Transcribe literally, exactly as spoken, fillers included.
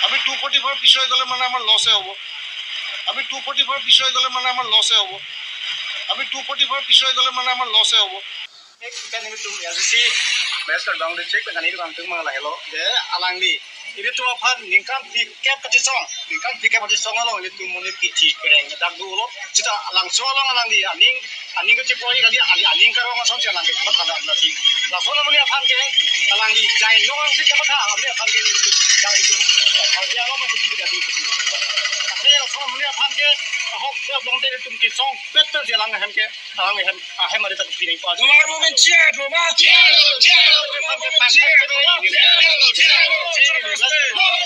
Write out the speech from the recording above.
আমি two forty four পিছুৱাই গ'লে মানে আমাৰ লছে হ'ব। আমি টু ফৰ্টি ফ'ৰ পিছুৱাই গ'লে মানে আমাৰ লছে হ'ব। আমি টু ফৰ্টি ফ'ৰ পিছুৱাই গ'লে মানে আমাৰ লছে হ'ব। Pen nelitum A C C West Karbi Anglong District pen kani kangtung mang lahelo je alangli ilitum aphan ningkan phlikep kachisong, ningkan phlikep kachisong along ilitum monit kithi kereng dak dolo. Seta alangso along alangli aning aning kachipoi kali, ali aning karong asonsi alangli matha dak lasi. Lason amonit aphan ke alangli jai nong angsit kamatha amonit aphan ke ilitum dak ilitum harja along masih tidak di. Tapi lason amonit aphan ke ahok dia belum tadi tum kisong betul dia alang hem ke. Ahem, ahem ari tak pining pa. Nomor momen cia, nomor cia. Ahem ke pan cia, cia, cia, cia.